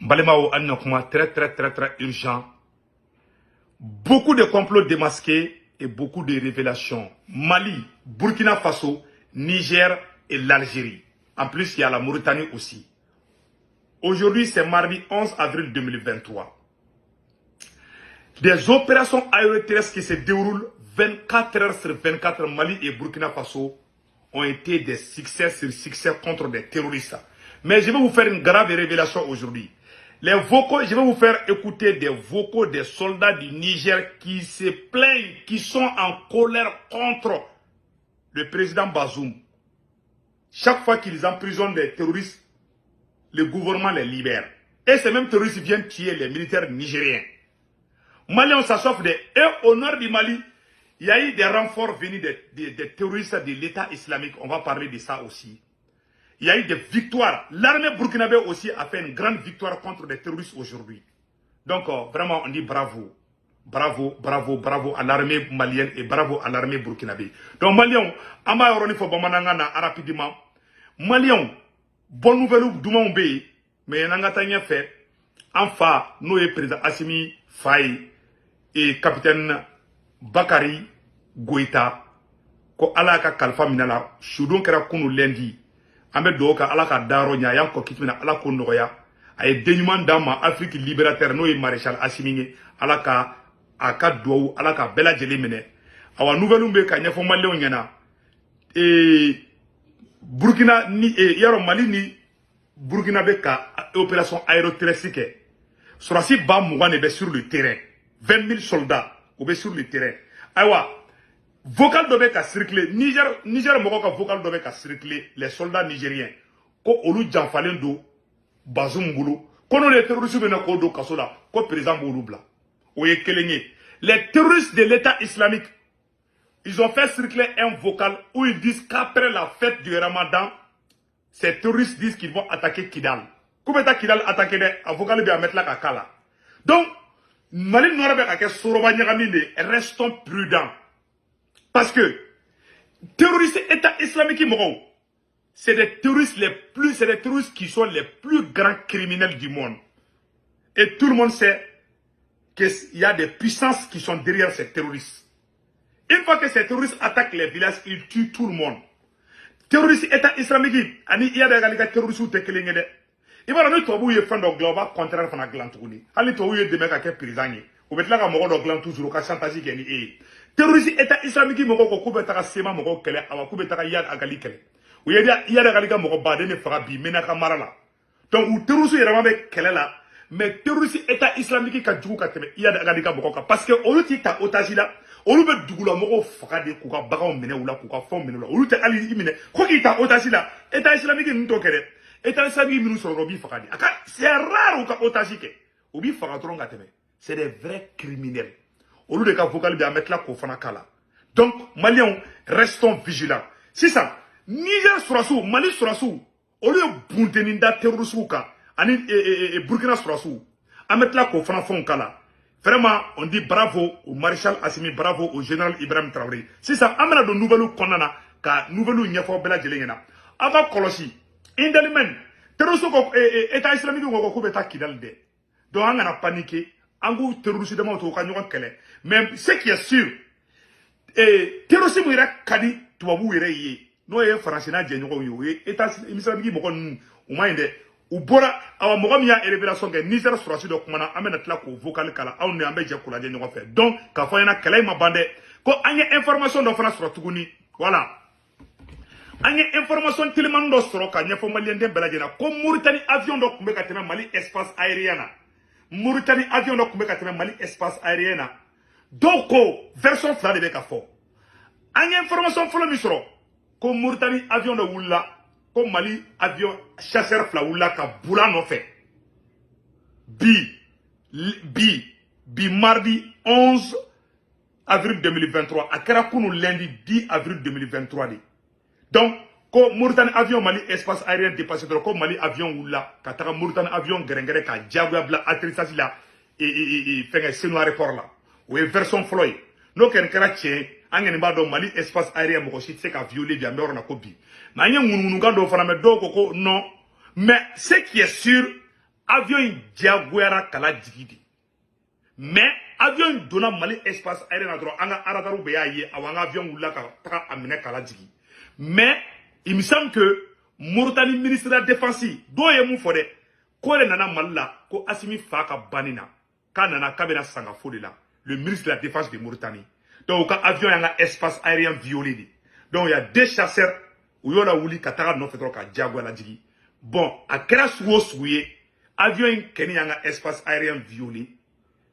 N balimaw, an na kuma très très très très urgent. Beaucoup de complots démasqués et beaucoup de révélations. Mali, Burkina Faso, Niger et l'Algérie. En plus, il y a la Mauritanie aussi. Aujourd'hui, c'est mardi 11 avril 2023. Des opérations aéroterrestres qui se déroulent 24 heures sur 24, Mali et Burkina Faso ont été des succès sur succès contre des terroristes. Mais je vais vous faire une grave révélation aujourd'hui. Les vocaux, je vais vous faire écouter des vocaux des soldats du Niger qui se plaignent, qui sont en colère contre le président Bazoum. Chaque fois qu'ils emprisonnent des terroristes, le gouvernement les libère. Et ces mêmes terroristes viennent tuer les militaires nigériens. Mali, on s'assoit de. Et au nord du Mali, il y a eu des renforts venus des terroristes de l'État islamique. On va parler de ça aussi. Il y a eu des victoires. L'armée burkinabé aussi a fait une grande victoire contre des terroristes aujourd'hui. Donc, vraiment, on dit bravo. Bravo, bravo, bravo à l'armée malienne et bravo à l'armée burkinabé. Donc, Maliens, an b'a yɔrɔnin fɔ bamanankan na rapidement. Maliens, bonne nouvelle dumanw bɛ yen, mais n'an ka taa ɲɛfɛ, an fa n'o ye président Assimi fa ye et capitaine Bakary Goïta, ko Ala ka kalifa minɛ la, sudon kɛra kunu lundi. An bɛ dugawu kɛ Ala ka dayɔrɔ ɲɛ, a y'an kɔ kiti min na, Ala k'o nɔgɔya. A ye den ɲuman d'an ma, Afrique libérateur, n'o ye maréchal Assimi ye. Ala ka a ka dugawu, Ala ka bɛɛ lajɛlen minɛ. Awa, nouvelle bɛ ka ɲɛfɔ maliyɛnw ɲɛna. Burkina ni yarɔ, Mali ni Burkina bɛ ka opération aéroterrestre kɛ. Sɔrɔdasi 20 000 de bɛ sur le terrain, 20 000 soldats o bɛ sur le terrain. Ayiwa, vocal dɔ bɛ ka circuler, Niger mɔgɔw ka vocal dɔ bɛ ka circuler, les soldats nigériens ko olu janfalen don Bazoum bolo, ko n'olu ye terroriste bɛ na k'o don kaso la, ko président b'olu bila. O ye kelen ye. Les terroristes de l'État islamique, ils ont fait circuler un vocal où ils disent qu'après la fête du Ramadan, ces terroristes disent qu'ils vont attaquer Kidal. K'u bɛ taa Kidal attaquer dɛ, a vocal bɛ a bɛ tila ka k'a la. Donc Mali nɔrɔ bɛ ka kɛ soroba ɲagami de. Restons prudents parce que terroriste État islamique mɔgɔw, c'est des terroristes qui sont les plus grands criminels du monde. Et tout le monde sait qu'il y a des puissances qui sont derrière ces terroristes. Une fois que ces terroristes attaquent les villages, ils tuent tout le monde. Terroriste État islamique ani Iyad Ag Ghali ka terroriste tɛ kelen ye dɛ. I b'a dɔn, ni tubabuw ye fɛn dɔ dilan, u b'a contraire fana dilan tuguni. Hali ni tubabuw ye dɛmɛ ka kɛ président ye, u bɛ tila ka mɔgɔ dɔ dilan toujours ka chantage kɛ ni e ye. Terroriste État islamique mɔgɔw ko k'u bɛ taga CMA mɔgɔw kɛlɛ, awa, k'u bɛ taga Iyad Ag Ghali kɛlɛ. U ye Iyad Ag Ghali ka mɔgɔ baden de faga bi Menaka mara la. Donc u terroriste yɛrɛ ma bɛ kɛlɛ la, mais terroriste État islamique ka jugu ka tɛmɛ Iyad Ag Ghali ka mɔgɔw kan, parce que olu t'i ta otage la. Olu bɛ dugulamɔgɔw faga de k'u ka baganw minɛ u la, k'u ka fɛnw minɛ u la. Olu tɛ hali i minɛ ko k'i ta otage la. État islamique ninnu t'o kɛ dɛ. État islamique minnu sɔrɔ dɔrɔn, u b'i faga de. A ka c'est rare u ka otage kɛ, u b'i faga dɔrɔn ka tɛmɛ. C'est des vrais criminels. Olu de ka vocal bɛ, an bɛ tila k'o fana k'a la. Donc Maliens, restons vigilants. Sisan, Niger sɔrɔdasiw, Mali sɔrɔdasiw, olu ye bunteni da terroriste kan ani Burkina sɔrɔdasiw. An bɛ tila k'o fana fɛnw k'a la. Vraiment, on dit bravo au maréchal Assimi, bravo au général Ibrahim Traoré. Sisan, an bɛna don nouvelle kɔnɔna na ka nouvelle ɲɛfɔ bɛɛ lajɛlen ɲɛna. Aw ka kɔlɔsi, Indelimane, terroriste ko État islamique ko k'u bɛ taa Kidal dɛ. Donc an kana paniquer, an k'u terroriste damaw to u ka ɲɔgɔn kɛlɛ. Mais ce qui est sûr, terroriste mun yɛrɛ ka di tubabuw yɛrɛ ye, n'o ye Faransi n'a jɛɲɔgɔnw ye, o ye État islamique mɔgɔ ninnu. U ma ɲi dɛ, u bɔra. Awa, mɔgɔ min y'a révélation kɛ, Niger sɔrɔdasi dɔ kumana, an bɛna tila k'o vocal kala, aw ni an bɛ jɛ k'o lajɛ ɲɔgɔn fɛ. Donc k'a fɔ an ɲɛna, kɛlɛ in ma ban dɛ. Ko an ye information dɔ fana sɔrɔ tuguni. Voilà, an ye information telimani dɔ sɔrɔ ka ɲɛfɔ maliyɛnden bɛɛ lajɛlen na ko Mauritanie avion dɔ tun bɛ ka tɛmɛ Mali espace aérien na. Mauritanie avion dɔ tun bɛ ka tɛmɛ Mali espace aérien na. Dɔw ko, version fila de bɛ ka fɔ. An ye information fɔlɔ min sɔrɔ, ko Mauritanie avion dɔ wulila, ko Mali avion chasseur fila wulila ka bula nɔfɛ bi bi bi mardi 11 avril 2023. A kɛra kunu lundi 10 avril 2023 de. Donc ko Mauritanie avion Mali espace aérien dépassé dɔrɔn, ko Mali avion wulila ka taga Mauritanie avion gɛrɛngɛrɛ ka diyagoya bila atterrissage la fɛngɛ Senu aéroport la. O ye version fɔlɔ ye. N'o kɛni kɛra tiɲɛ ye, an kɔni b'a dɔn Mali espace aérien, mɔgɔ si tɛ se ka violer bi, an bɛ yɔrɔ na ko bi. Mais an ye ŋunuŋunukan dɔw fana mɛn, dɔw ko ko non. Mais ce qui est sûr, Avion in diyagoyara k'a lajigi de, mais avion in donna Mali espace aérien na dɔrɔn, an ka radarw bɛɛ y'a ye. Awɔ, an ka avion wulila ka taga a minɛ k'a lajigi. Mais il me semble que Mauritanie ministre de la Défense dɔw ye mun fɔ dɛ, ko de nana Mali la, ko Asimi fa ka banni na, k'a nana k'a bɛna sangafo de la, le ministre de la Défense de Mauritanie. Donc u ka avion y'an ka espace aérien violé de. Donc il y a deux chasseurs, u y'o lawuli ka taga nɔfɛ dɔrɔn ka diyagoya lajigi. Bon, a kɛra sugu o sugu ye, avion in kɛni y'an ka espace aérien violé.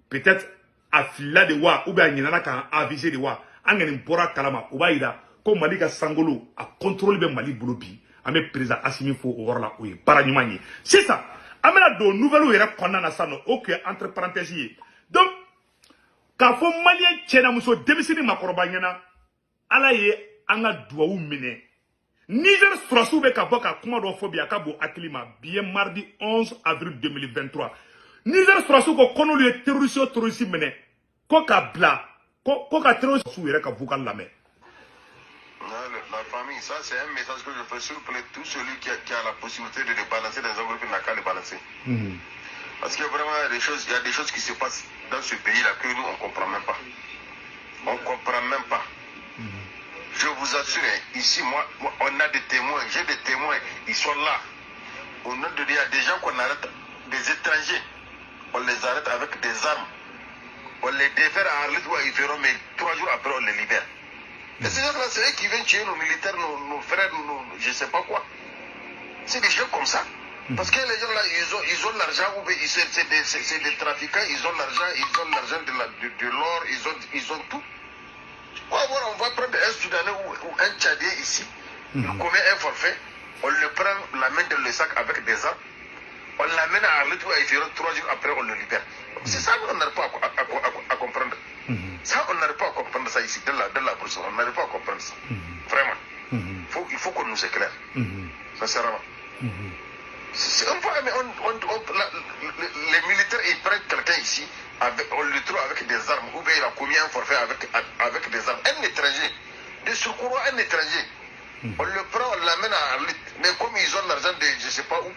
Peut-être a filila de wa, ou bien a ɲinana k'an aviser de wa, an kɔni bɔra kalama. O b'a yira ko Mali ka sankolo a contrôle bɛ Mali bolo bi. An bɛ président Asimi fo o yɔrɔ la, o ye baara ɲuman ye. Sisan an bɛna don nouvelle yɛrɛ kɔnɔna na sisan nɔ, o tun ye entre parenthèse ye. Donc k'a fɔ Malien cɛ na muso, denmisɛnnin, makɔrɔba ɲɛna, Ala ye an ka duwawu minɛ. Niger sɔrɔsiw bɛ ka bɔ ka kuma dɔ fɔ bi, a ka bon hakili ma. Bi ye mardi 11 avril 2023. Niger sɔrɔsiw ko n'olu ye terroriste o terroriste minɛ ko ka bila ko ka terroriste yɛrɛ ka vocal lamɛn. La famille, ça c'est un message que je fais, s'il vous plaît, tout celui qui a la possibilité de le balancer dans un groupe, il n'a qu'à le balancer. Parce que vraiment, il y a des choses qui se passent dans ce pays-là que nous, on ne comprend même pas. On ne comprend même pas. Je vous assure, hein, ici, moi, on a des témoins, j'ai des témoins, ils sont là. Au nom de Dieu, il y a des gens qu'on arrête, des étrangers. On les arrête avec des armes. On les défère à Arlit ou à Yferon, mais 3 jours après, on les libère. Et ces gens-là, c'est eux qui viennent tuer nos militaires, nos frères, je ne sais pas quoi. C'est des gens comme ça. Parce que les gens là, ils ont l'argent, ou bien c'est des trafiquants, ils ont l'argent de l'or, ils ont tout. On va prendre un Soudanais ou un Tchadien ici, il commet un forfait, on le prend la main dans le sac avec des armes, on l'amène à Arlit ou à Yferon, 3 jours après, on le libère. C'est ça qu'on n'arrive pas à comprendre. Ça, on n'arrive pas à comprendre ça ici, dans la brousse. On n'arrive pas à comprendre ça. Vraiment. Il faut qu'on nous éclaire. Sincèrement. Mais les militaires, ils prennent quelqu'un ici, on le trouve avec des armes, ou bien il a commis un forfait avec des armes. Un étranger, de surcroît un étranger. On le prend, on l'amène à Arlit. Mais comme ils ont l'argent de je ne sais pas où,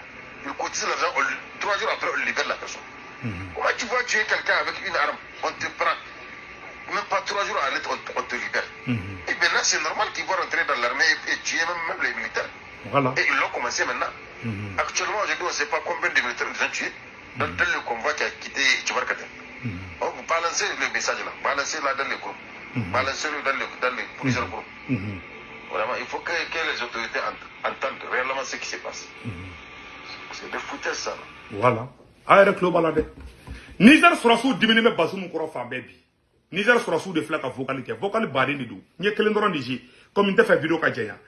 ils cotisent l'argent, 3 jours après, on libère la personne. Comment tu vas tuer quelqu'un avec une arme? On te prend. Même pas 3 jours à Arlit, on te libère. Et maintenant, c'est normal qu'ils vont rentrer dans l'armée et tuer même les militaires. Voilà. Et ils l'ont commencé maintenant. Actuellement, aujourd'hui, on ne sait pas combien de militaires ils ont tués dans le convoi qui a quitté Tibarkata. Donc, vous balancez le message là, balancez là dans les groupes, balancez-le dans les plusieurs groupes. Vraiment, il faut que les autorités entendent réellement ce qui se passe. C'est des foutaises, ça, là. Voilà. A yɛrɛ tulo b'a la dɛ. Niger sɔrɔsiw diminen bɛ Bazoum kɔrɔ fan bɛɛ bi. Niger sɔrɔsiw de filɛ ka vocal kɛ, vocal baden de don. N ye kelen dɔrɔn de ji comme n tɛ fɛ vidéo ka janya.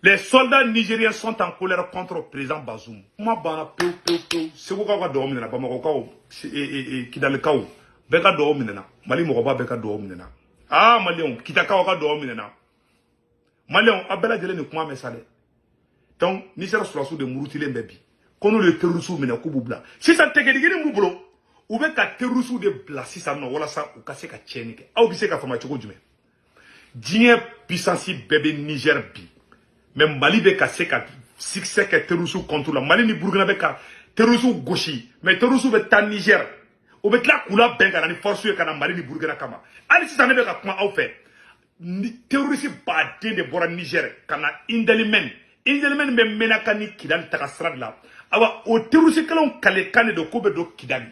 Les soldats nigériens sont en colère contre le président Bazoum. Kuma banna pewu pewu pewu. Segukaw ka dɔgɔ minɛna, Bamakɔkaw, Kidalikaw bɛɛ ka dɔgɔ minɛna, Mali mɔgɔba bɛɛ ka dɔgɔ minɛna. Aa, Maliyɛnw, Kitakaw ka dɔgɔ minɛna. Maliyɛnw, aw bɛɛ lajɛlen nin kuma mɛn sa dɛ. Donc Niger sɔrɔsiw de murutilen bɛ bi ko n'olu ye terroriste minɛ k'u b'u bila. Sisan tɛgɛdigɛni b'u bolo, u bɛ ka terroriste de bila sisan nɔ walasa u ka se ka tiɲɛni kɛ. Aw bɛ se ka faamuya cogo jumɛn? Diɲɛ puissance bɛɛ bɛ Niger bi, mais Mali bɛ ka se ka succès kɛ terroriste contre la. Mali ni Burukina bɛ ka terroriste gosi, mais terroriste bɛ taa Niger, u bɛ tila k'u labɛn ka na ni force ye ka na Mali ni Burukina kama. Hali sisan ne bɛ ka kuma aw fɛ ni terroriste baden de bɔra Niger ka na Indelimɛni. Indelimɛni bɛ Menaka ni Kidali taga sira de la. Awa, o terroriste kelenw kalekan de don k'u bɛ don Kidali.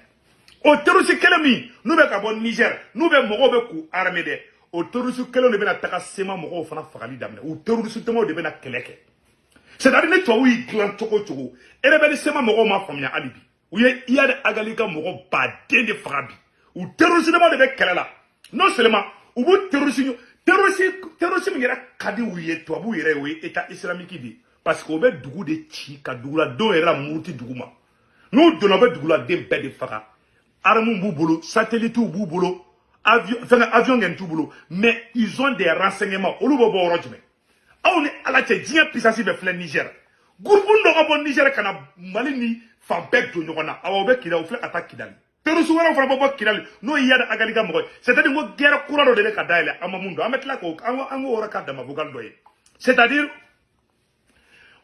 O terroriste kelen min n'u bɛ ka bɔ Niger, n'u bɛ mɔgɔw bɛ k'u armé dɛ, o terroriste kelenw de bɛna taga Sema mɔgɔw fana fagali daminɛ. O terroriste tɔmɔw de bɛna kɛlɛ kɛ. C'est à dire ni tubabu y'i dilan cogo o cogo, rebelle Sema mɔgɔw ma faamuya hali bi. U ye Iyad Ag Ghali ka mɔgɔ baden de faga bi. U terroriste dama de bɛ kɛlɛ la. Non seulement u b'u terroriste min yɛrɛ ka di u ye, tubabu yɛrɛ ye, o ye État islamique de ye, parce que o bɛ dugu de ci ka duguladenw yɛrɛ la muruti dugu ma. N'u donna, u bɛ duguladen bɛɛ de faga. Armes b'u bolo, satellite b'u bolo, avion, fɛngɛ avion kɛni t'u bolo, mais ils ont des renseignements. Olu bɛ bɔ yɔrɔ jumɛn? Aw ni Ala cɛ, diɲɛ puissance bɛ filɛ Niger. Groupe dɔ ka bɔ Niger ka na Mali ni fan bɛɛ don ɲɔgɔn na. Awa, o bɛ Kidali, o filɛ ka taa Kidali. Terroriste wɛrɛw fana bɛ bɔ Kidali, n'o ye Iyad Ag Ghali ka mɔgɔ ye. C'est à dire ko guerre kura dɔ de bɛ ka dayɛlɛ, an ma mun dɔn. An bɛ tila k'o an k'o yɔrɔ k'a dama vocal dɔ ye. C'est à dire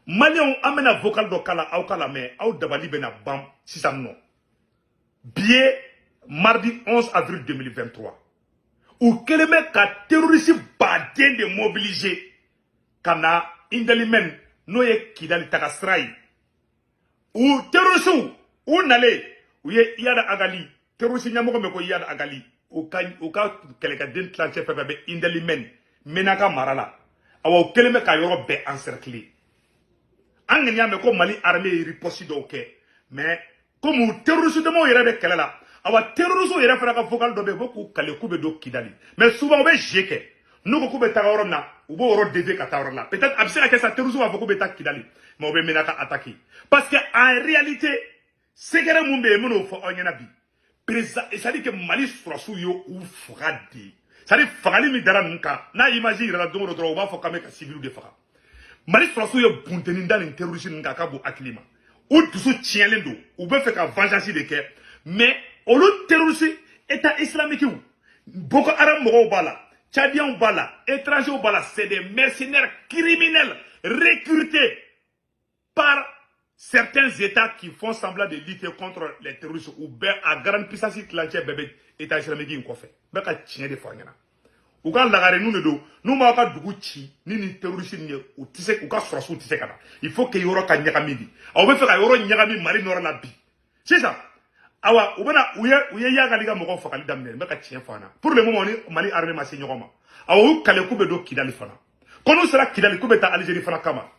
Maliyɛnw, an bɛna vocal dɔ kala aw ka lamɛn, aw dabali bɛna ban sisan nɔ. Bi ye mardi 11 avril 2023. U kɛlen bɛ ka terroriste baden de mobiliser ka na Indelimane, n'o ye Kidali taga sira ye. U terroristew u nalen, u ye Iyad Ag Ghali, terroriste ɲɛmɔgɔ min ko Iyad Ag Ghali, u ka kɛlɛkɛden tilancɛ fɛn fɛn bɛ Indelimane, Menaka mara la, awa, u kɛlen bɛ ka yɔrɔ bɛɛ encercler. An kɔni y'a mɛn ko Mali armée ye riposte dɔw kɛ, mais comme u terroriste damaw yɛrɛ bɛ kɛlɛ la, awa, terroriste yɛrɛ fana ka vocal dɔ bɛ yen, u bɛ k'u kale k'u bɛ don Kidali, mais souvent u bɛ jeu kɛ. N'u ko k'u bɛ taga yɔrɔ min na, u b'o yɔrɔ dévier ka taa yɔrɔ la. Peut-être a bɛ se ka kɛ sa, terroriste b'a fɔ k'u bɛ taa Kidali, mais u bɛ Menaka attaquer, parce que en réalité, secret mun bɛ yen, n bɛn'o fɔ aw ɲɛna bi. Président, c'est à dire que Mali sɔrɔsiw ye u faga de, c'est à dire fagali min dara ninnu kan, n'a image yirala don o don dɔrɔn, u b'a fɔ k'an bɛ ka civil de faga. Mali sɔrɔsiw ye bunteni da nin terroriste ninnu kan, a ka bon hakili ma. U dusu tiɲɛlen don, u bɛ fɛ ka vengeance de kɛ, mais olu terroriste, État islamique, Boko Haram mɔgɔw b'a la, Tchadiens b'a la, étrangers b'a la, c'est des mercenaires criminels recrutés par certains États qui font semblant de lutter contre les terroristes. U bɛɛ a grande puissance tilancɛ bɛɛ bɛ État islamique in kɔfɛ. Bɛɛ ka tiɲɛ de fɔ an ɲɛna. U ka lagare de don, n'u m'aw ka dugu ci ni nin terroriste nin ye, u tɛ se, u ka sɔrɔsiw tɛ se ka na. Il faut que yɔrɔ ka ɲagami de. Aw bɛ fɛ ka yɔrɔ ɲagami Mali nord la bi sisan. Awa, u bɛna u ye Iyad Ghali ka mɔgɔw fagali daminɛ. N bɛ ka tiɲɛ fɔ an na. Pour le moment, ni Mali armée ma se ɲɔgɔn ma, awa, u kale k'u bɛ don Kidali fana. Ko n'u sera Kidali, k'u bɛ taa Algérie fana kama.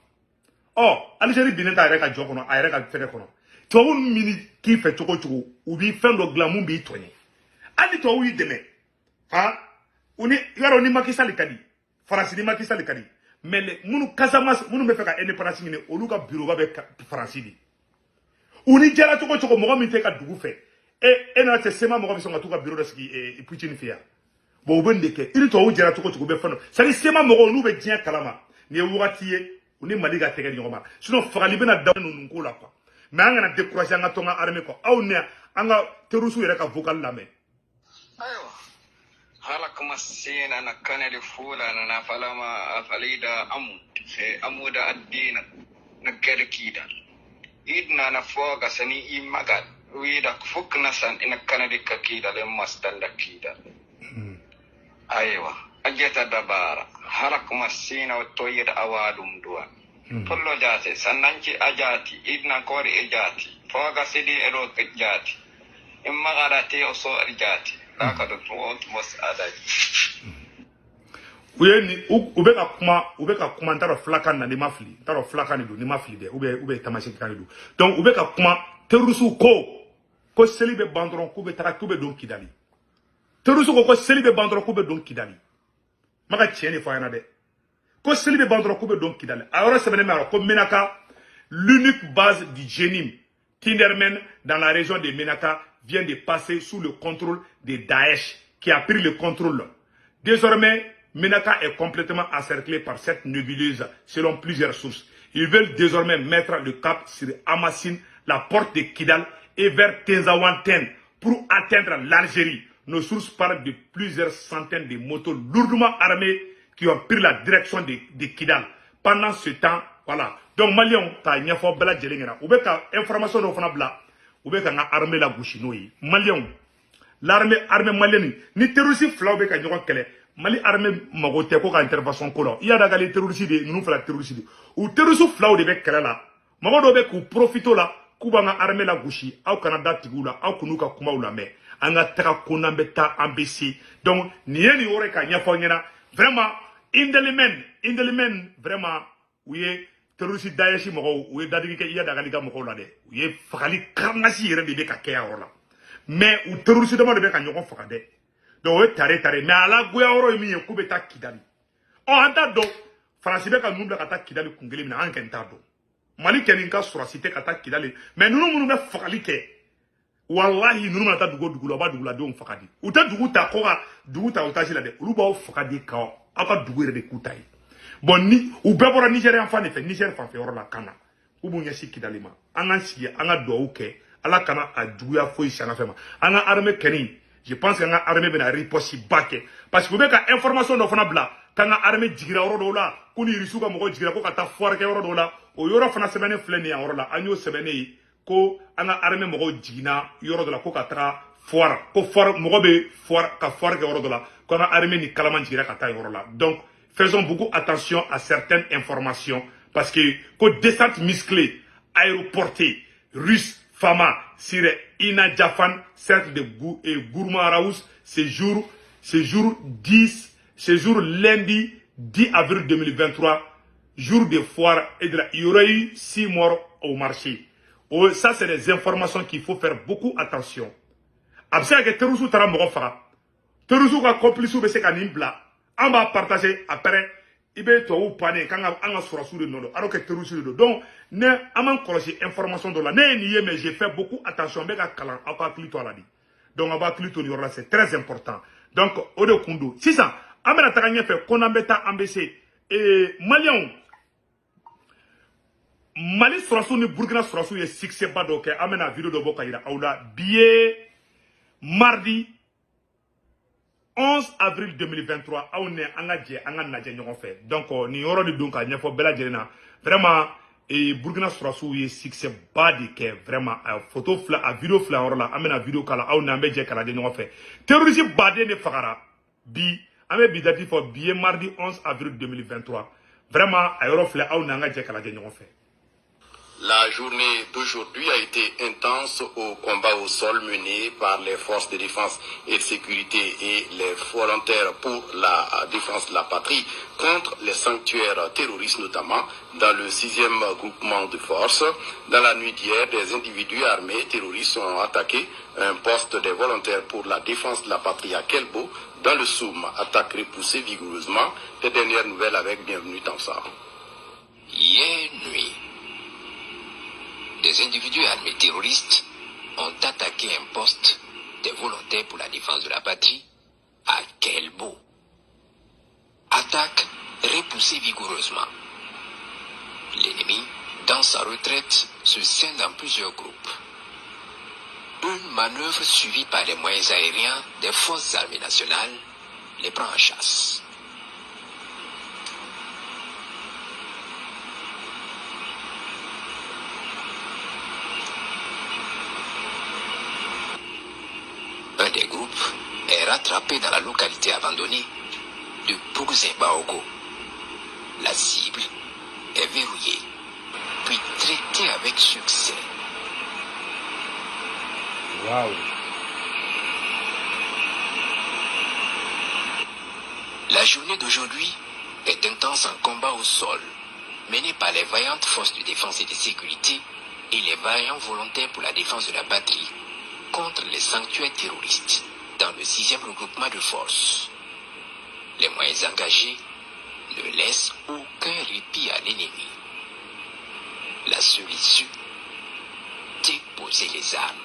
Ɔ, Algérie binnen t'a yɛrɛ ka jɔ kɔnɔ, a yɛrɛ ka fɛngɛ kɔnɔ. Tubabu min k'i fɛ cogo o cogo, u b'i fɛn dɔ dilan mun b'i tɔɲɛ. Hali ni tubabu y'i dɛmɛ, han, u ni yarɔ ni Macky Sall ka di, Faransi ni Macky Sall ka di, mais minnu Casamance, minnu bɛ fɛ ka indépendance ɲini, olu ka bureau ba bɛ Faransi de. U ni jɛra cogo o cogo, mɔgɔ min tɛ ka dugu fɛ, e nana cɛ sema, mɔgɔ bɛ sɔn ka t'u ka bureau dɔ sigi Poutine fɛ yan. Bon, u bɛ nin de kɛ. I ni tubabu jɛra cogo o cogo, u bɛ fɛn dɔ, c'est à dire sema mɔgɔw, n'u bɛ diɲɛ kalama, nin ye wagati ye u ni Mali ka tɛgɛ di ɲɔgɔn ma, sinon fagali bɛna da ninnu ko la quoi. Mais an kana décourager, an ka to an ka armée kɔ. Aw ni an ka terroriste yɛrɛ ka vocal lamɛn. Ayiwa, hala kuma sena na kanadi fula na falama afalida amu se amuda addina na gada kidal idna na foga sani i magal wida fukna san ina kanadi ka kidal en masdanda kidal. Aywa, ajeta dabara hala kuma sina toyida awadum duwan tollo jate sannanci a jaati idna kori e jaati foga sidi e ɗo jaati in magara te o so e jaati laka ɗo on mos adaji. U ye ni u bɛ ka kuma, u bɛ ka kuma, n t'a dɔn filakan na, ni ma fili, n t'a dɔn filakan de don, ni ma fili dɛ, ou bien tamaseki de don. Donc u bɛ ka kuma, terroriste ko seli bɛ ban dɔrɔn, k'u bɛ taga, k'u bɛ don Kidali. Terroriste ko seli bɛ ban dɔrɔn, k'u bɛ don Kidali. N ma ka tiɲɛ de fɔ a ɲɛna dɛ. Ko seli bɛ ban dɔrɔn, k'u bɛ don Kidali. A yɔrɔ sɛbɛnnen bɛ a ko Menaka, l'unique base du JNIM Tindermen dans la région de Menaka, vient de passer sous le contrôle de Daesh qui a pris le contrôle. Désormais, Menaka est complètement encerclé par cette nébuleuse, selon plusieurs sources. Ils veulent désormais mettre le cap sur Amassine, la porte de Kidal, et vers Tinzaouaten pour atteindre l'Algérie. Nos sources parlent de plusieurs centaines de motos lourdement armées qui ont pris la direction de Kidal. Pendant ce temps, voilà. Donc, Maliens, k'a ɲɛfɔ bɛɛ lajɛlen ɲɛna. U bɛ ka information dɔw fana bila. U bɛ ka n ka armée la gosi n'o ye. Maliens, l'armée, armée malienne, ni terroriste filaw bɛ ka ɲɔgɔn kɛlɛ, Mali armée mago tɛ ko ka intervention ko la. I y'a da k'ale terroriste de, ninnu fila terroriste de. U terroriste filaw de bɛ kɛlɛ la. Mɔgɔ dɔw bɛ k'u profiter la k'u b'an ka armée la gosi. Aw kana da tigiw la, aw kun'u ka kumaw lamɛn. An ka taga ko n'an bɛ taa, an bɛ se. Donc nin ye nin yɔrɔ ye ka ɲɛfɔ aw ɲɛna. Vraiment, Indelimane, Indelimane, vraiment, u ye terroriste Daesh mɔgɔw, u ye dadigi kɛ Iyad Ag Ghali ka mɔgɔw la dɛ. U ye fagali karamasi yɛrɛ de bɛ ka kɛ a yɔrɔ la. Mais u terroriste dama de bɛ ka ɲɔgɔn faga dɛ. Donc o ye tare tare, mais a lagoya yɔrɔ ye min ye, k'u bɛ taa Kidali. Ɔ, an t'a dɔn Faransi bɛ ka ninnu bila ka taa Kidali kun kelen min na, an kɔni t'a dɔn. Mali kɔni ka sɔrɔsi tɛ ka taa Kidali, mais ninnu minnu bɛ fagali kɛ, walahi, ninnu mana taa dugu o dugu la, u b'a duguladenw faga de. U tɛ dugu ta ko ka dugu ta otage la dɛ, olu b'aw faga de ka aw ka dugu yɛrɛ de k'u ta ye. Bon, ni u bɛɛ bɔra Nigéria yan fan de fɛ, Niger fanfɛ yɔrɔ la ka na, k'u b'u ɲɛsin Kidali ma. An k'an sigi, an ka dugawu kɛ, Ala kana a juguya foyi si an ka fɛn ma. An ka armée kɛni, Je pense qu'an ka armée bɛna riposte ba kɛ, parce que u bɛ ka information dɔ fana bila k'an ka armée jigira yɔrɔ dɔw la, ko ni Irisiw ka mɔgɔw jigira ko ka taa foire kɛ yɔrɔ dɔw la. O yɔrɔ fana sɛbɛnnen filɛ nin ye yan yɔrɔ la. An y'o sɛbɛnnen ye ko an ka armée mɔgɔw jiginna yɔrɔ dɔ la ko ka taga foire, ko foire mɔgɔ bɛ foire ka foire kɛ yɔrɔ dɔ la, ko an ka armée ni kalaman jiginna ka taa yɔrɔ la. Donc faisons beaucoup attention à certaines informations, parce que ko descente musclée aéroportée russe Fama sur Inadjafan, cercle de Gourma-Rharous, ce jour lundi 10 avril 2023, jour de foire et de la, il y aurait eu 6 morts au marché. Oh, ça, c'est des informations qu'il faut faire beaucoup attention. A bɛ se ka kɛ terroriste taara mɔgɔ faga, terroriste ka complice bɛ se ka nin bila, an b'a partager, après i bɛ tubabuw pannen k'an ka an ka sɔrɔsiw de nɔ don, alors que terroriste de don. Donc ne an m'an kɔlɔsi information dɔ la. Ne ye nin ye, mais j'ai fait beaucoup attention. N bɛ ka kalan, aw ka hakili to a la de. Donc aw b'a hakili to nin yɔrɔ la, c'est très important. Donc o de kun don. Sisan an bɛna taga ɲɛfɛ ko n'an bɛ taa, an bɛ se ee maliyɛnw. Mali sɔrɔsiw ni Burukina sɔrɔsiw ye succès ba dɔ kɛ. An bɛna vidéo dɔ bɔ ka yira aw la. Bi ye mardi 11 avril 2023. Aw ni an ka jɛ an ka lajɛ ɲɔgɔn fɛ. Donc nin yɔrɔ de don k'a ɲɛfɔ bɛɛ lajɛlen na. Vraiment, Burkina sɔrɔsiw ye succès ba de kɛ. Vraiment, a photo fila, a vidéo fila yɔrɔ la, an bɛna vidéo k'a la. Aw ni an bɛ jɛ k'a lajɛ ɲɔgɔn fɛ. Terroriste baden de fagara bi. An bɛ bi date fɔ, bi ye mardi 11 avril 2023. Vraiment, a yɔrɔ filɛ, aw ni an ka jɛ k'a lajɛ ɲɔgɔn fɛ. La journée d'aujourd'hui a été intense au combat au sol mené par les forces de défense et de sécurité et les volontaires pour la défense de la patrie contre les sanctuaires terroristes, notamment dans le 6e groupement de forces. Dans la nuit d'hier, des individus armés terroristes ont attaqué un poste des volontaires pour la défense de la patrie à Kelbo, dans le Soum. Attaque repoussée vigoureusement. Les dernières nouvelles avec Bienvenue Tansa. Hier nuit, des individus armés terroristes ont attaqué un poste des volontaires pour la défense de la patrie à Kelbo. Attaque repoussée vigoureusement. L'ennemi, dans sa retraite, se scinde en plusieurs groupes. Une manœuvre suivie par les moyens aériens des forces armées nationales les prend en chasse. Un des groupes est rattrapé dans la localité abandonnée de Pougzembaogo. La cible est verrouillée, puis traitée avec succès. Waouh. La journée d'aujourd'hui est intense en combat au sol, mené par les vaillantes forces de défense et de sécurité et les vaillants volontaires pour la défense de la patrie contre les sanctuaires terroristes dans le 6e regroupement de forces. Les moyens engagés ne laissent aucun répit à l'ennemi. La seule issue, déposer les armes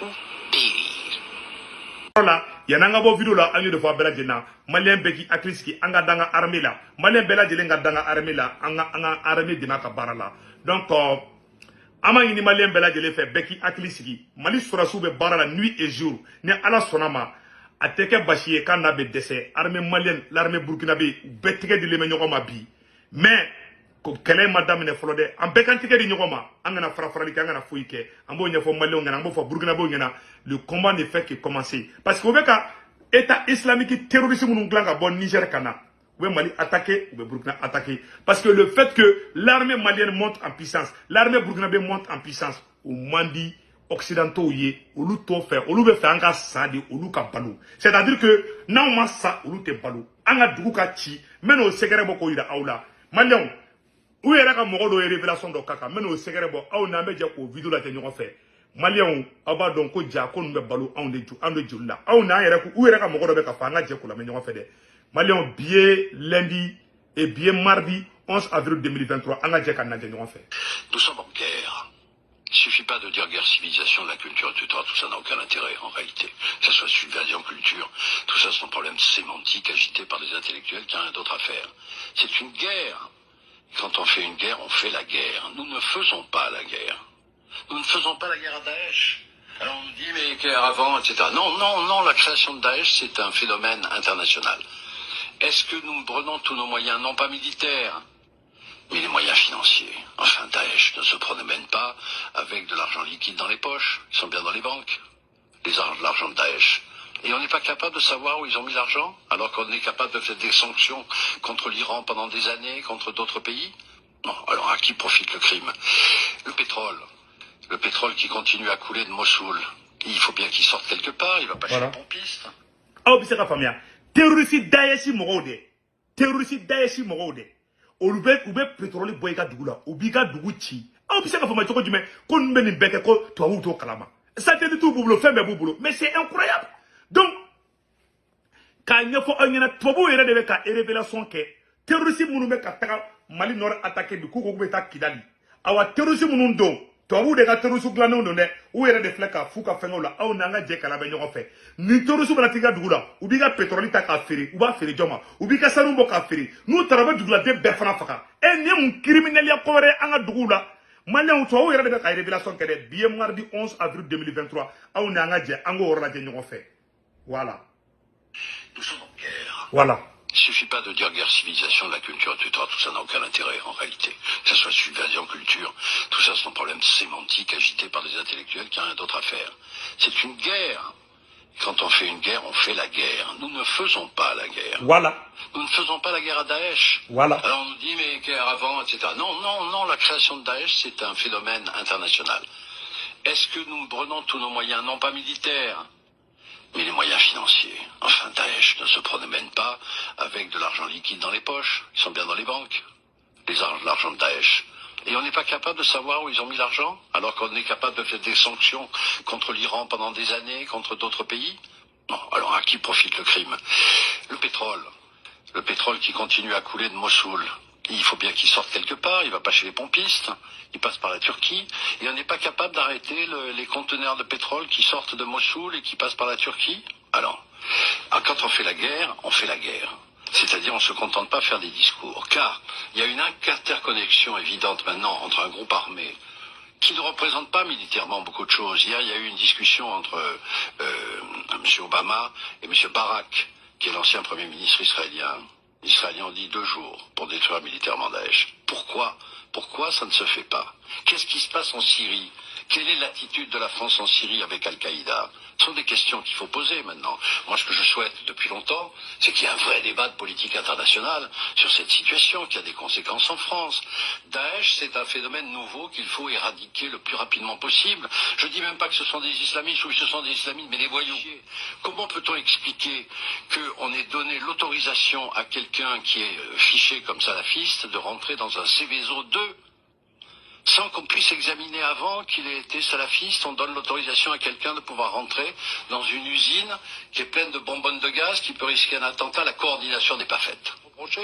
ou périr. La yan'an ka bɔ vidéo la, an y'o de fɔ a bɛɛ lajɛlen na. Maliyɛn bɛɛ k'i hakili sigi, an ka dan ka armée la. Maliyɛn bɛɛ lajɛlen ka dan ka armée la, an ka armée dɛmɛ a ka baara la. Donc an b'a ɲini maliyɛn bɛɛ lajɛlen fɛ, bɛɛ k'i hakili sigi. Mali sɔrɔsiw bɛ baara la nuit et jour. Ni Ala sɔnna ma, a tɛ kɛ basi ye k'a n'a bɛ dɛsɛ. Armée malienne, l'armée burkinabé, u bɛɛ tɛgɛ dilen bɛ ɲɔgɔn ma bi. Mais ko kɛlɛ ma daminɛ fɔlɔ dɛ. An bɛɛ kan tɛgɛ di ɲɔgɔn ma, an kana fara farali kɛ, an kana foyi kɛ. An b'o ɲɛfɔ maliyɛnw ɲɛna, an b'o fɔ burkinabéw ɲɛna. Le combat ne fait que commencer, parce que u bɛ ka état islamique terroriste minnu dilan ka bɔ Niger ka na, u bɛ Mali attaquer, u bɛ Burkina attaquer, parce que le fait que l'armée malienne monte en puissance, l'armée burkinabé monte en puissance, o man di occidentaux ye. Olu t'o fɛ, olu bɛ fɛ an ka sa de, olu ka balo. C'est à dire que n'anw ma sa, olu tɛ balo. An ka dugu ka ci, n bɛ n'o sɛgɛrɛ bɔ k'o yira aw la. Maliyɛnw, u yɛrɛ ka mɔgɔ dɔw ye révélation dɔ k'a kan, n bɛ n'o sɛgɛrɛ bɔ, aw n'an bɛ jɛ k'o vidéo lajɛ ɲɔgɔn fɛ. Maliyɛnw, aw b'a dɔn ko ja ko ninnu bɛ balo anw de ju, anw de joli la. Aw n'an yɛrɛ, u yɛrɛ ka mɔgɔ dɔ bɛ ka fɔ, an ka jɛ k'o lamɛn ɲɔgɔn fɛ dɛ. Maliyɛnw, bi ye lundi et bi ye mardi 11 avril 2023, an ka jɛ ka lajɛ ɲɔgɔn fɛ. Nous sommes en guerre. Il suffit pas de dire guerre, civilisation, de la culture, etc. Tout ça n'a aucun intérêt en réalité. Que ce soit civilisation, culture, tout ça c'est un problème sémantique agité par des intellectuels qui n'ont rien d'autre à faire. C'est une guerre. Quand on fait une guerre, on fait la guerre. Nous ne faisons pas la guerre. Nous ne faisons pas la guerre à Daesh. Alors on nous dit, dit, mais avant, etc. Non, non, non, la création de Daesh, c'est un phénomène international. Est-ce que nous prenons tous nos moyens, non pas militaires, mais les moyens financiers? Enfin, Daesh ne se promène pas avec de l'argent liquide dans les poches. Ils sont bien dans les banques, l'argent de Daesh. Et on n'est pas capable de savoir où ils ont mis l'argent, alors qu'on est capable de faire des sanctions contre l'Iran pendant des années, contre d'autres pays. Non, alors à qui profite le crime? Le pétrole. Le pétrole qui continue à couler de Mossoul. Il faut bien qu'il sorte quelque part, il va pas chez les pompistes. Aw bɛ se ka faamuya, terroriste Daesh mɔgɔw de, terroriste Daesh mɔgɔw de, olu bɛ u bɛ pétrole bɔ i ka dugu la, u b'i ka dugu ci. Aw bɛ se ka faamuya cogo jumɛn ko ninnu bɛ nin bɛɛ kɛ, ko tubabuw t'o kalama? Satellite b'u bolo, fɛn bɛɛ b'u bolo, mais c'est incroyable. Donc k'a ɲɛfɔ aw ɲɛna, tubabuw yɛrɛ de bɛ ka révélation kɛ. Terroriste minnu bɛ ka taga Mali nord attaquer bi, k'u ko k'u bɛ taa Kidali, awa, terroriste minnu don, tubabuw de ka terroriste dilannenw don dɛ. U yɛrɛ de filɛ ka f'u ka fɛngɛw la. Aw n'an ka jɛ kala bɛ ɲɔgɔn fɛ. Ni terroriste bɛna t'i ka dugu la, u b'i ka pétrole ta k'a feere. U b'a feere jɔn ma? U b'i ka sanu bɔ k'a feere. N'u taara, u bɛ duguladen bɛɛ fana faga. E, nin ye mun criminel ko wɛrɛ ye an ka duguw la? Maliyɛnw, tubabuw yɛrɛ de bɛ ka révélation kɛ dɛ. Bi ye mardi 11 avril 2023. Aw n'an ka jɛ an k'o yɔrɔ lajɛ ɲɔgɔn fɛ. Voilà. Nous sommes en guerre. Voilà. Il suffit pas de dire guerre, civilisation, de la culture, etc. Tout ça n'a aucun intérêt en réalité. Que ce soit subversion, culture, tout ça c'est un problème sémantique agité par des intellectuels qui n'ont rien d'autre à faire. C'est une guerre. Quand on fait une guerre, on fait la guerre. Nous ne faisons pas la guerre. Voilà. Nous ne faisons pas la guerre à Daesh. Voilà. Alors on nous dit, mais guerre avant, etc. Non, non, non, la création de Daesh, c'est un phénomène international. Est-ce que nous prenons tous nos moyens, non pas militaires, mais les moyens financiers? Enfin, Daesh ne se promène pas avec de l'argent liquide dans les poches. Ils sont bien dans les banques, l'argent de Daesh. Et on n'est pas capable de savoir où ils ont mis l'argent, alors qu'on est capable de faire des sanctions contre l'Iran pendant des années, contre d'autres pays. Non, alors à qui profite le crime? Le pétrole. Le pétrole qui continue à couler de Mossoul. Il faut bien qu'il sorte quelque part, il va pas chez les pompistes, il passe par la Turquie, et on n'est pas capable d'arrêter les conteneurs de pétrole qui sortent de Mossoul et qui passent par la Turquie. Alors, quand on fait la guerre, on fait la guerre. C'est-à-dire, on ne se contente pas de faire des discours, car il y a une interconnexion évidente maintenant entre un groupe armé qui ne représente pas militairement beaucoup de choses. Hier, il y a eu une discussion entre M. Obama et M. Barak, qui est l'ancien Premier ministre israélien. Les Israéliens ont dit 2 jours pour détruire militairement Daesh. Pourquoi? Pourquoi ça ne se fait pas? Qu'est-ce qui se passe en Syrie? Quelle est l'attitude de la France en Syrie avec Al-Qaïda? Ce sont des questions qu'il faut poser maintenant. Moi, ce que je souhaite depuis longtemps, c'est qu'il y ait un vrai débat de politique internationale sur cette situation qui a des conséquences en France. Daesh, c'est un phénomène nouveau qu'il faut éradiquer le plus rapidement possible. Je dis même pas que ce sont des islamistes ou que ce sont des islamistes, mais des voyous. Comment peut-on expliquer qu'on ait donné l'autorisation à quelqu'un qui est fiché comme salafiste de rentrer dans un Seveso 2 sans qu'on puisse examiner avant qu'il ait été salafiste? On donne l'autorisation à quelqu'un de pouvoir rentrer dans une usine qui est pleine de bonbonnes de gaz, qui peut risquer un attentat. La coordination n'est pas faite.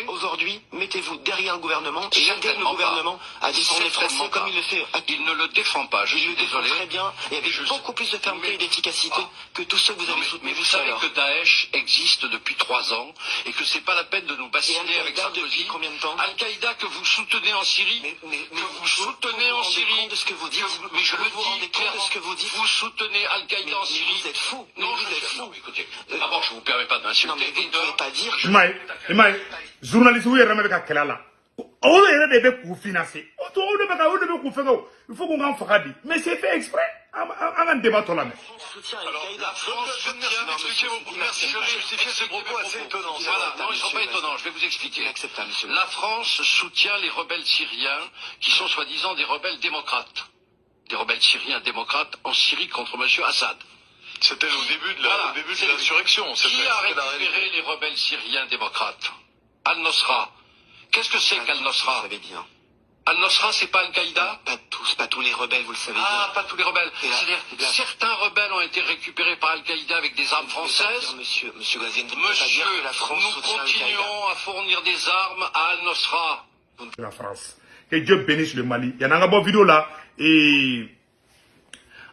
Aujourd'hui, mettez-vous derrière le gouvernement et aidez le gouvernement à défendre les Français comme il le fait. Il ne le défend pas, je Il suis le défend désolé. très bien et avec beaucoup plus de fermeté et d'efficacité que tous ceux que vous avez Mais, soutenus mais vous tout à savez l'heure. Que Daesh existe depuis 3 ans et que c'est pas la peine de nous Et bassiner avec Al-Qaïda Sarkozy. depuis combien de temps? Al-Qaïda que vous soutenez en Syrie, Mais que vous soutenez vous en vous rendez Syrie. compte de ce que vous dites? Mais je Vous le vous dis rendez compte de clairement. ce que vous dites? Vous soutenez Al-Qaïda en Mais Syrie. vous êtes fou. Mais Non, vous je êtes fou. Non, mais écoutez, d'abord, je vous permets pas de m'insulter. Non, mais vous Et ne pouvez deux, pas dire. I m'a ye, i m'a ye, journaliste yɛrɛ bɛ ka kɛlɛ la, o yɛrɛ de bɛ k'u financer. O to o de bɛ ka o de bɛ k'u fɛngɛ o. Il faut qu'on k'an faga bi, mais c'est fait exprès. An ka débat tɔ lamɛn. Soutient Alors, Al-Qaïda. la France soutient. Merci d'expliquer merci de justifier ces propos assez étonnants. Voilà, non, ils ne sont pas Monsieur. étonnants, je vais vous expliquer. Inacceptable, monsieur. La France soutient les rebelles syriens qui sont soi-disant des rebelles démocrates. Des rebelles syriens démocrates en Syrie contre M. Assad. C'était au début de la, Voilà, au début de c'est l'insurrection. Qui C'était a c'était la récupéré réalité. les rebelles syriens démocrates? Al-Nosra. Qu'est-ce que c'est Vous qu'Al-Nosra? savez bien. Al-Nosra, c'est pas Al-Qaïda? Pas tous, pas tous les rebelles, vous le savez Ah, bien. pas tous les rebelles. Et C'est-à-dire, certains rebelles ont été récupérés par Al-Qaïda avec des armes Vous pouvez pas françaises. dire, monsieur, monsieur Ghazian, vous ne pouvez pas Monsieur, dire que la France nous soutient Al-Qaïda. Continuons à fournir des armes à Al-Nosra. La France. Que Dieu bénisse le Mali. Yan'an ka bɔ vidéo la, ee,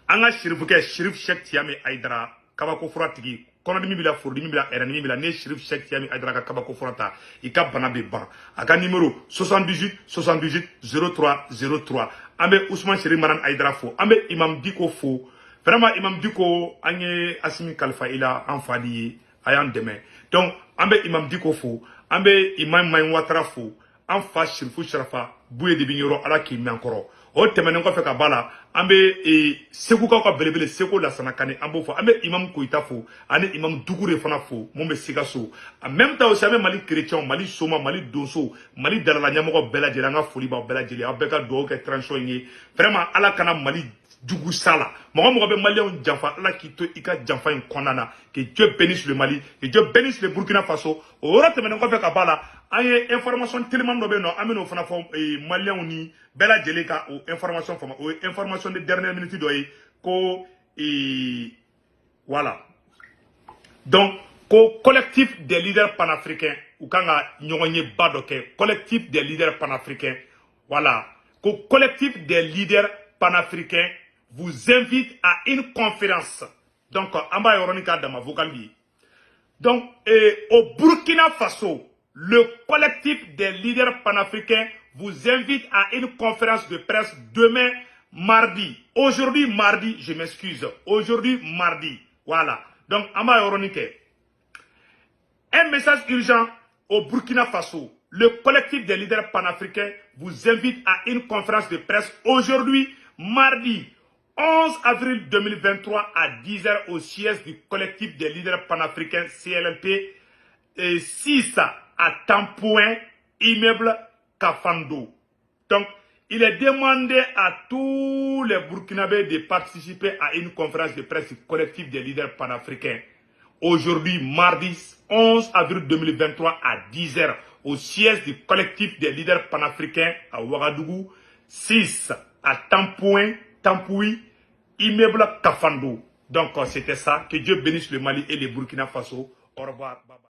an ka Sirifukɛ, Sirif Cheikh Tiame Aidara, kabako fura tigi, kɔnɔdimi b'i la, furudimi b'i la, ɛrɛnimi b'i la, n'i ye Sirif Cheikh Tiame Aidara ka kabako fura ta, i ka bana bɛ ban. A ka numéro 78 78 03 03. An bɛ Usman Seri Maran Aidara fo, an bɛ Imam Diko fo. Vraiment, Imam Diko, an ye Asimi kalifa i la, an fa di ye, a y'an dɛmɛ. Donc an bɛ Imam Diko fo, an bɛ Imam Mayin Watara fo, an fa Sirifu Sarafa Buye de bɛ yɔrɔ, Ala k'i mɛn kɔrɔ. O tɛmɛnen kɔfɛ ka ba la, an bɛ Segukaw ka belebele Seko Lasana Kane, an b'o fo. An bɛ Imam Koyita fo ani Imam Dugure fana fo, mun bɛ Sikaso. En même temps aussi, an bɛ Mali chrétien, Mali soma, Mali donso, Mali dalala ɲɛmɔgɔ bɛɛ lajɛlen, an ka foli b'aw bɛɛ lajɛlen. Aw bɛɛ ka dugawu kɛ transition in ye. Vraiment, Ala kana Mali jugu sa la. Mɔgɔ mɔgɔ bɛ maliyɛnw janfa, Ala k'i to i ka janfa in kɔnɔna na. Que Dieu bénisse le Mali, que Dieu bénisse le Burkina Faso. O yɔrɔ tɛmɛnen kɔfɛ ka ba la, an ye information teliman dɔ bɛ yen nɔ, an bɛ n'o fana fɔ maliyɛnw ni bɛɛ lajɛlen ka o information faamu. O ye information de dernière minute dɔ ye ko voilà, donc ko collectif des leaders panafricains, u kan ka ɲɔgɔn ye ba dɔ kɛ. Collectif des leaders panafricains, voilà, ko collectif des leaders panafricains vous invite à une conférence. Donc an b'a yɔrɔnin k'a dama vocal ye. Donc au Burkina Faso, le collectif des leaders panafricains vous invite à une conférence de presse demain mardi. Aujourd'hui mardi, je m'excuse. Aujourd'hui mardi. Voilà. Donc an b'a yɔrɔnin kɛ. Un message urgent au Burkina Faso. Le collectif des leaders panafricains vous invite à une conférence de presse aujourd'hui, mardi 11 avril 2023 à 10h au siège du collectif des leaders panafricains CLLP et 6 à Tampoint, immeuble Kafando. Donc, il est demandé à tous les Burkinabés de participer à une conférence de presse du collectif des leaders panafricains. Aujourd'hui, mardi 11 avril 2023 à 10h, au siège du collectif des leaders panafricains à Ouagadougou, 6 à Tampoint, Tampoui, immeuble Kafando. Donc, c'était ça. Que Dieu bénisse le Mali et le Burkina Faso. Au revoir. Bye bye.